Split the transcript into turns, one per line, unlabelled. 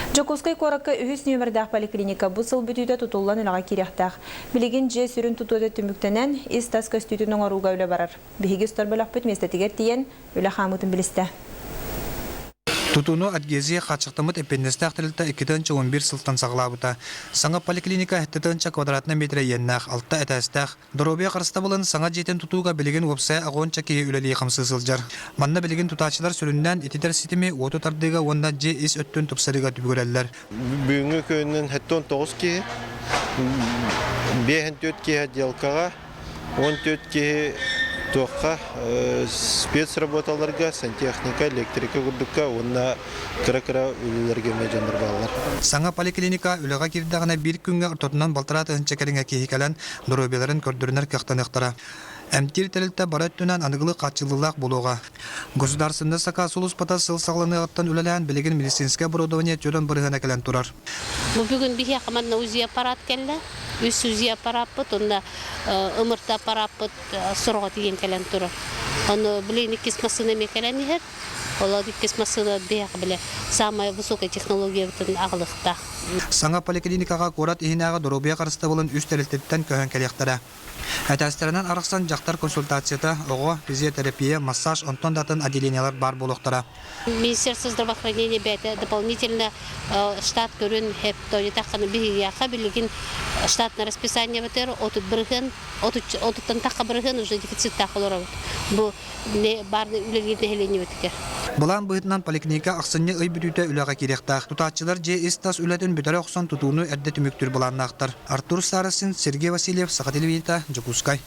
Дьокуускай куоракка үһүс нүөмэрдээх поликлиника бу сыл бүтүүтэ тутуллан үлэҕэ киириэхтээх. Билигин дьиэ сүрүн тутуута түмүктэнэн, ис-тас көстүүтүн оҥорууга үлэ барар. Биһиги устар бөлөхпүт миэстэтигэр тиийэн, үлэ хаамыытын билистэ.
Тутууну адгезия хааччахтаммыт эппиэтинэстээх тэрилтэ 2011 сылтан саҕалаабыта. Саҥа поликлиника 7 квадратнай метрэ иэннээх, алта этээстээх. Доруобуйа харыстабылын саҥа дьиэтин тутууга билигин уопсайа аҕыонча киһи үлэлии-хамсыы сылдьар. Манна билигин тутааччылар сүрүннээн ититэр ситими уоту тардыыга уонна дьиэ ис өттүн тупсарыыга түбүгүрэллэр.
Бүгүҥҥү күнүнэн 79 киһи, 54 киһи отделкаҕа, 14 киһи туохха спецработаларга, сантехника, электрика курдукка уонна кыра-кыра үлэлэргэ эмиэ дьоннор бааллар.
Саҥа поликлиника үлэҕэ киирдэҕинэ биир күҥҥэ ортотунан балтараа тыһыынча кэриҥэ киһи кэлэн доруобуйаларын көрдөрүнэр кыахтаныахтара. Эмтиир тэрилтэ бары өттүнэн аныгылыы хааччыллыылаах буолуоҕа. Государственнай сакаас сулууспата сыл саҕаланыаҕыттан үлэлээн билигин медицинскэй оборудование 40 бырыһыана кэлэн турар.
Бу бүгүн биһиэхэ манна УЗИ аппарат кэллэ. Үс УЗИ аппараппыт уонна ымырта аппараппыт сороҕо тиийэн кэлэн турар. Ону билигин иккис массыына эмиэ кэлэн иһэр. Ол иккис массыына биһиэхэ бile самая высокая технологиябытын аҕалыахтаах.
Саҥа поликлиникаҕа куорат иһинээҕи доруобуйа харыстабылын үс тэрилтэттэн көһөн кэлиэхтэрэ. Этээстэринэн арахсан дьахтар консультацията, оҕо, физиотерапия, массаж онтон да атын отделениелар баар буолуохтара.
Министерство здравоохранения бэйэтэ дополнительно штат көрүн хэп тахханы биһиэхэ билигин штатное расписание бытыр отут бырыһыан отуттан тахха бырыһыан уже дефициттаах олоробут. Бу баар үлэлиир нэһилиэнньэбитигэр.
Былаан быһыытынан поликлиника ахсынньы ый бүтүүтэ үлэҕэ киириэхтээх. Тутааччылар дьиэ ис-тас үлэтин бүтэрэ охсон тутууну эрдэ түмүктүүр былааннаахтар. Артур Старостин, Сергей Васильев, Саха телевидениета, Дьокуускай.